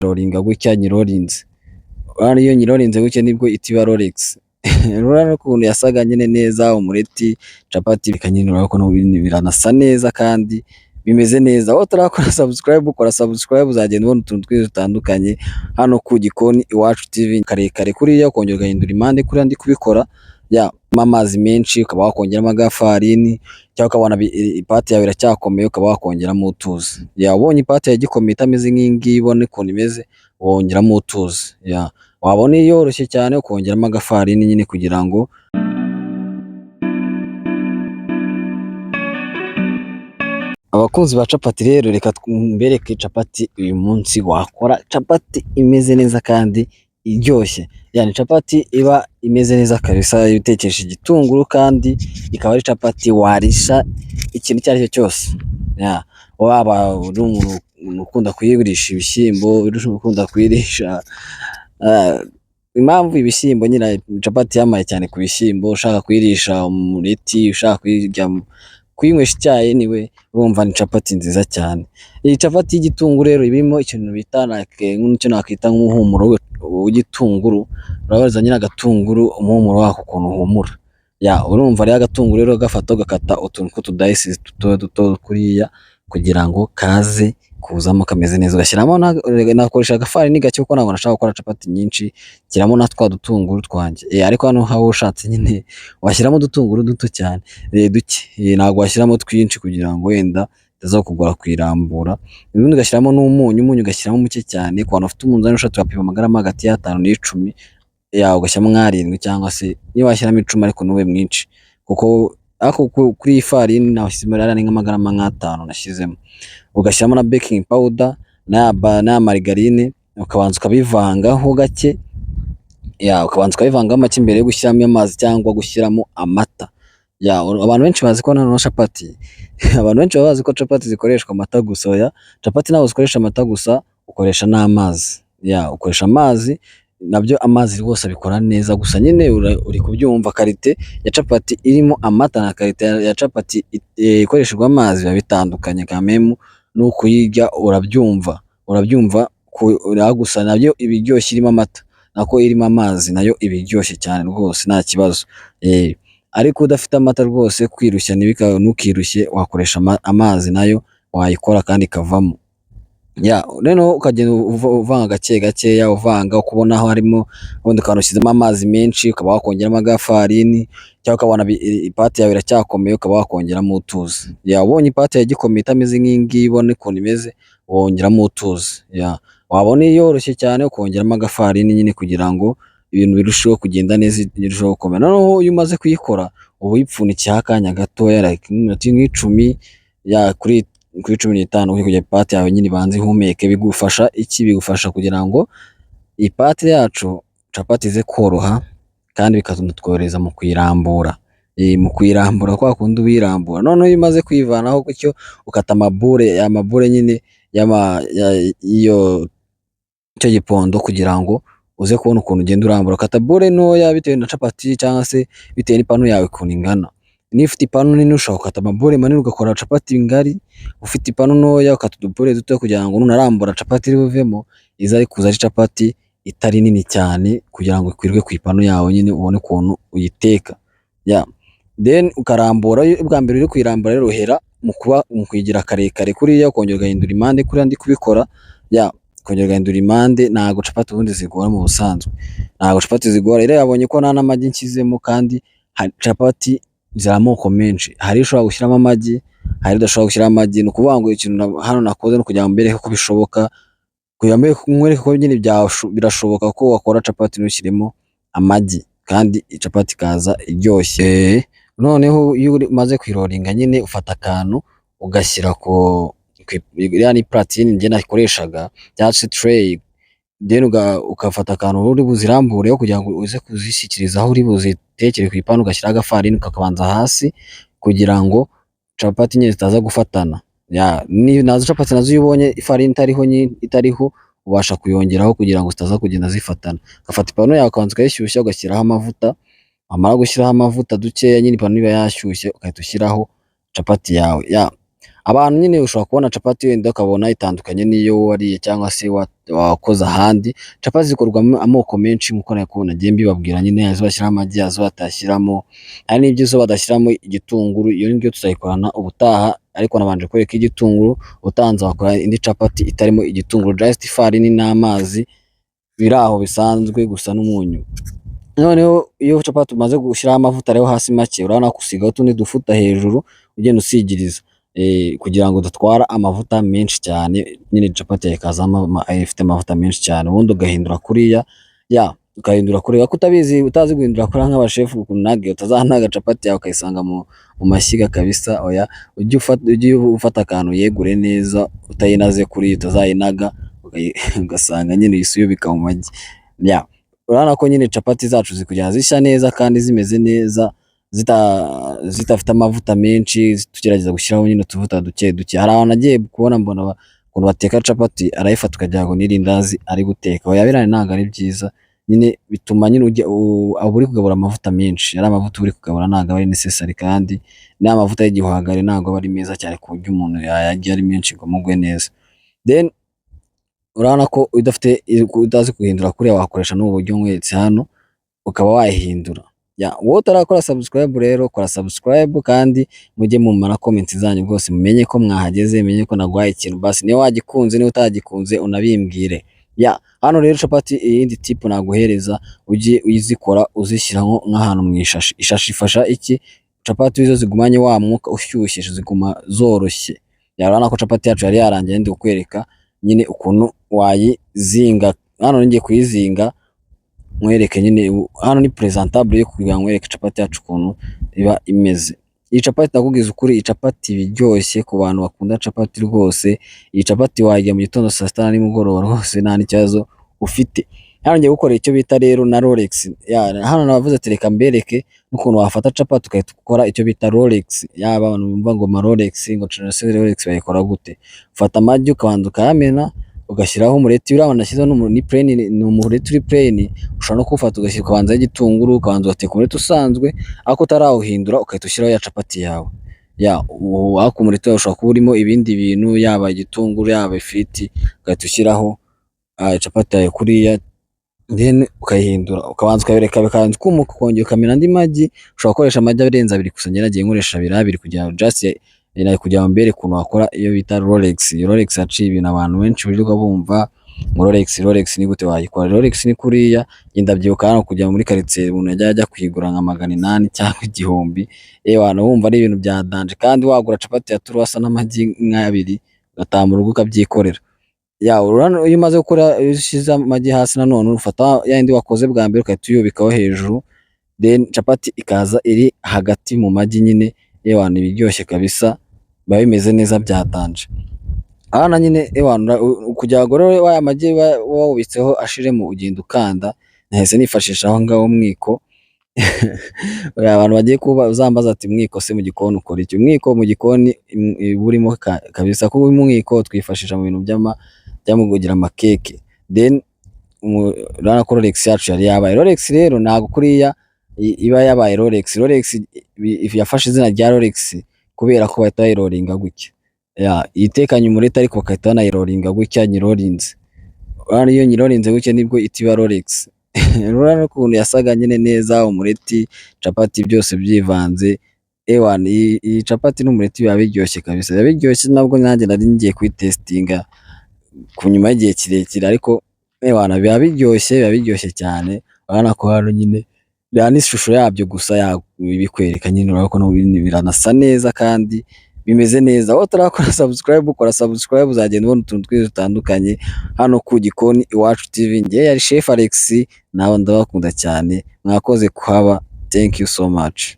Rolinga gutya nyirolinze. Urabona iyo nyirolinze gutya nibwo itiba rolex. Urabona ukuntu yasaga nyine neza, umureti, capati nyine urabona ko biranasa neza kandi bimeze neza. Wowe utarakora subscribe, ukora subscribe, uzagenda ubona utuntu twinshi dutandukanye hano ku Gikoni Iwacu TV. Karekare kuriya, ukongera ugahindura impande kuriya ndi kubikora. Ya amazi menshi, ukaba wakongeramo agafarini, cyangwa ukabona ipate yawe iracyakomeye, ukaba wakongeramo utuzi. Ya ubonye ipate yawe igikomeye itameze nk'iyi ngiyi, ubona ukuntu imeze, wongeramo utuzi. Ya wabona yoroshye cyane, ukongeramo agafarini nyine kugira ngo. Abakunzi ba capati rero, reka mbereke capati uyu munsi. Wakora capati imeze neza kandi iryoshye. Yani capati iba imeze neza kabisa, utekesha igitunguru, kandi ikaba ari capati warisha ikintu icyo ari cyo cyose. Ya waba uri umuntu ukunda kuyirisha ibishyimbo, uri ukunda kuyirisha, impamvu ibishyimbo nyine, capati yamaye cyane ku bishyimbo, ushaka kuyirisha umureti, ushaka kuyirya, kuyinywesha icyayi, niwe urumva ni capati nziza cyane. Iyi capati y'igitunguru rero iba irimo ikintu bita nk'icyo nakwita nk'umuhumuro w'igitunguru. Urabaza nyine agatunguru, umuhumuro wako ukuntu uhumura. Ya urumva rero agatunguru rero gafata ugakata utuntu tw'utudayisi duto duto kuriya kugira ngo kaze kuzamo kameze neza, ugashyiramo, nakoresha agafarini gake kuko ntabwo nashaka gukora capati nyinshi, nshyiramo na twa dutunguru twanjye. Ariko hano haba ushatse nyine washyiramo udutunguru duto cyane, duke, ntabwo washyiramo twinshi kugira ngo wenda itaza kugora kuyirambura. Ubundi ugashyiramo n'umunyu, umunyu ugashyiramo muke cyane. Ku bantu bafite umunzani, ushatse wapima amagarama hagati ya 5 n'icumi, ya ugashyiramo nk'arindwi, cyangwa se niba washyiramo 10 ariko ntube mwinshi, kuko ariko kuri iyi farini nashyizemo ni nk'amagarama nk'atanu nashyizemo. Ugashyiramo na baking powder na ya margarine, ukabanza ukabivangaho gake. Ya ukabanza ukabivangaho make mbere yo gushyiramo amazi cyangwa gushyiramo amata. Ya abantu benshi bazi ko noneho capati, abantu benshi baba bazi ko capati zikoreshwa amata gusa. Oya, capati ntabwo zikoresha amata gusa, ukoresha n'amazi. Ya ukoresha amazi nabyo, amazi rwose abikora neza. Gusa nyine uri kubyumva, qualité ya capati irimo amata na qualité ya capati ikoreshejwe amazi biba bitandukanye kamemu, n'ukuyirya urabyumva. Gusa nabyo iba iryoshye irimo amata, nako irimo amazi nayo iba iryoshye cyane rwose, nta kibazo. Ariko udafite amata rwose, kwirushya ntukirushye, wakoresha amazi, nayo wayikora kandi ikavamo. Ya noneho ukagenda uvanga gake gakeya, uvanga uko ubona aho harimo, ubundi ukabona ushyizemo amazi menshi, ukaba wakongeramo agafarini, cyangwa ukabona ipate yawe iracyakomeye, ukaba wakongeramo utuzi. Ya ubonye ipate yawe igikomeye itameze nk'iyi ngiyi, ubona ukuntu imeze, wongeramo utuzi. Ya wabona yoroshye cyane, ukongeramo agafarini nyine kugira ngo ibintu birusheho kugenda neza, birusheho gukomera. Noneho iyo umaze kuyikora, uba uyipfundikiyeho akanya gatoya, like nk'iminota nk'icumi, ya kuri 15, kugira ipate yawe nyine ibanze ihumeke. Bigufasha iki? Bigufasha kugira ngo ipate yacu, capati, ize koroha, kandi bikanatworohereza mu kuyirambura, mu kuyirambura kwa kundi uyirambura. Noneho iyo umaze kuyivanaho gutyo, ukata amabure, amabure nyine y'iyo icyo gipondo, kugira ngo uze kubona ukuntu ugenda urambura. Ukata bure ntoya bitewe na capati cyangwa se bitewe n'ipanu yawe ukuntu ingana. Niba ufite ipanu nini, ushobora gukata amabure manini ugakora capati ngari. Ufite ipanu ntoya, ukata udubure duto kugira ngo nunarambura capati iri buvemo ize ari kuza ari capati itari nini cyane, kugira ngo ikwirwe ku ipanu yawe nyine, ubone ukuntu uyiteka. Ya then ukarambura. Bwa mbere uri kuyirambura rero, uhera mu kuba mu kuyigira karekare kuriya, ukongera ugahindura impande kuriya ndi kubikora. Ya ukongera ugahindura impande. Ntabwo capati ubundi zigora mu busanzwe, ntabwo capati zigora. Rero yabonye ko nta n'amagi nshyizemo, kandi capati ziri amoko menshi. Hari ushobora gushyiramo amagi, hari udashobora gushyiramo amagi. Ni ukuvuga ngo ikintu hano nakoze ni ukugira ngo mbereke ko bishoboka, kugira ngo nkwereke ko nyine birashoboka ko wakora capati ntushyiremo amagi kandi capati ikaza iryoshye. Noneho iyo umaze kuyirolinga nyine, ufata akantu ugashyira ku iriya ni platine njye nakoreshaga cyangwa se tray, then ugafata akantu uri buzirambureho kugira ngo uze kuzishyikiriza aho uri buzitekere ku ipanu, ugashyiraho agafarini ukakabanza hasi kugira ngo capati nyine zitaza gufatana. Ya nazo capati nazo, iyo ubonye ifarini itariho, ubasha kuyongeraho kugira ngo zitaza kugenda zifatana. Ugafata ipanu yawe, ukabanza ukayishyushya, ugashyiraho amavuta. Wamara gushyiraho amavuta dukeya nyine, ipanu iba yashyushye, ugahita ushyiraho capati yawe. Ya abantu nyine ushobora kubona capati wenda ukabona itandukanye n'iyo wariye cyangwa se wakoze ahandi. Capati zikorwamo amoko menshi nk'uko nagiye mbibabwira nyine, izo bashyiramo amagi, izo batashyiramo, hari n'ibyo badashyiramo igitunguru, iyo ngiyo tuzayikorana ubutaha, ariko nabanje kwereka igitunguru, ubutaha nzakora indi capati itarimo igitunguru, just ifarini n'amazi biri aho bisanzwe gusa n'umunyu. Noneho iyo capati umaze gushyiraho amavuta rero hasi make, urabona ko usigaho utundi dufuta hejuru ugenda usigiriza, kugira ngo udatwara amavuta menshi cyane, nyine capati yawe ikazamo ifite amavuta menshi cyane, ubundi ugahindura kuriya, ya ugahindura kuriya, ko utabizi utazi guhindura kuriya nk'abashefu ukuntu utazanaga capati yawe ukayisanga mu mashyiga kabisa, oya, ujye ufata akantu uyegure neza utayinaze kuriya, utazayinaga ugasanga nyine uhise uyubika mu magi. Ya urabona ko nyine capati zacu ziri kugenda zishya neza kandi zimeze neza, zidafite amavuta menshi, tugerageza gushyiraho nyine utuvuta duke duke. Hari ahantu nagiye kubona mbona ukuntu bateka capati, arayifata ukagira ngo ni irindazi ari guteka, oya biriya ntabwo ari byiza, nyine bituma nyine uba uri kugabura amavuta menshi, ariya mavuta uba uri kugabura ntabwo aba ari necessary, kandi n'aya mavuta y'igihwagari ntabwo aba ari meza cyane ku buryo umuntu yayarya ari menshi ngo amugwe neza. Then urabona ko udafite utazi guhindura kuriya, wakoresha n'ubu buryo nkweretse hano ukaba wayihindura. Wowe utarakora subscribe rero kora subscribe, kandi mujye mumara comment zanyu rwose, mumenye ko mwahageze, mumenye ko naguhaye ikintu, basi niba wagikunze, niba utagikunze unabimbwire. Ya hano rero capati iyindi tip naguhereza, ujye uzikora uzishyira nk'ahantu mu ishashi. Ishashi ifasha iki? Capati izo zigumanye wa mwuka ushyushye ziguma zoroshye. Urabona ko capati yacu yari yarangiye, ndi kukwereka nyine ukuntu wayizinga. Hano ngiye kuyizinga nkwereke nyine, hano ni presentable yo kugira ngo nkwereke capati yacu ukuntu iba imeze. Iyi capati ndakubwiza ukuri, iyi capati iba iryoshye ku bantu bakunda capati rwose. Iyi capati wayirya mu gitondo, saa sita na nimugoroba rwose nta n'ikibazo ufite. Hano ngiye gukora icyo bita rero na rolex. Hano nabavuze ati reka mbereke n'ukuntu wafata capati ugahita ukora icyo bita rolex. Yaba abantu bumva ngo ma rolex, ngo se rolex bayikora gute? Ufata amagi ukabanza ukayamena, ugashyiraho umureti, uriya nashyizeho ni plain, ni umureti uri plain, ushobora no kuwufata ugashyira ukabanzaho igitunguru, ukabanza ugateka umureti usanzwe ariko utarawuhindura, ugahita ushyiraho ya capati yawe. Ya ariko umureti wawe ushobora kuba urimo ibindi bintu, yaba igitunguru, yaba ifiriti, ugahita ushyiraho capati yawe kuriya, then ukayihindura, ukabanza ukabireka bikabanza ikumuka, ukongera ukamena andi magi. Ushobora gukoresha amagi arenze abiri, gusa njye nagiye nkoresha abiri abiri kugira ngo just kugira ngo mbereke ukuntu wakora iyo bita rolex. Rolex yaciye ibintu, abantu benshi birirwa bumva ngo rolex, rolex ni gute wayikora? Rolex ni kuriya. Njye ndabyibuka hano kujya muri quartier umuntu yajya ajya kuyigura nka 800 cyangwa 1000, ewana wumva ari ibintu bya danger, kandi wagura capati ya turuwasa n'amagi nk'abiri ugataha mu rugo ukabyikorera. Ya urabona iyo umaze gukora, iyo ushyize amagi hasi, nanone ufata ya yindi wakoze bwa mbere ugahita uyubikaho hejuru, then capati ikaza iri hagati mu magi nyine, ewana iba iryoshye kabisa, biba bimeze neza bya danger. Hano nyine ewana kugira ngo rero ya magi wawubitseho ashiremo, ugenda ukanda, nahise nifashisha aho ngaho umwiko. Abantu bagiye kuba uzambaza ati umwiko se mu gikoni ukora iki? Umwiko mu gikoni uba urimo kabisa, kuko umwiko twifashisha mu bintu by'ama byo kugira amakeke. Then urabona ko rolex yacu yari yabaye rolex. Rero ntabwo kuriya iba yabaye rolex. Rolex yafashe izina rya rolex kubera ko bahita bayiroringa gutya, ya itekanye umureti, ariko bagahita banayiroringa gutya. Nyirorinze, urabona iyo nyirorinze gutya nibwo itiba rolex. Urabona ukuntu yasaga nyine neza, umureti, capati byose byivanze. Ewana iyi capati n'umureti biba biryoshye kabisa, biba biryoshye. Nabwo nanjye nari ngiye kuyitesitinga ku nyuma y'igihe kirekire, ariko ewana biba biryoshye, biba biryoshye cyane. Urabona ko hano nyine biriya n'ishusho yabyo gusa ibikwereka nyine, urabona ko biranasa neza kandi bimeze neza. Wowe utarakora subscribe, ukora subscribe, uzagenda ubona utuntu twinshi dutandukanye hano ku Gikoni Iwacu TV. Njye yari Chef Alex, nawe ndabakunda cyane, mwakoze kuhaba, thank you so much.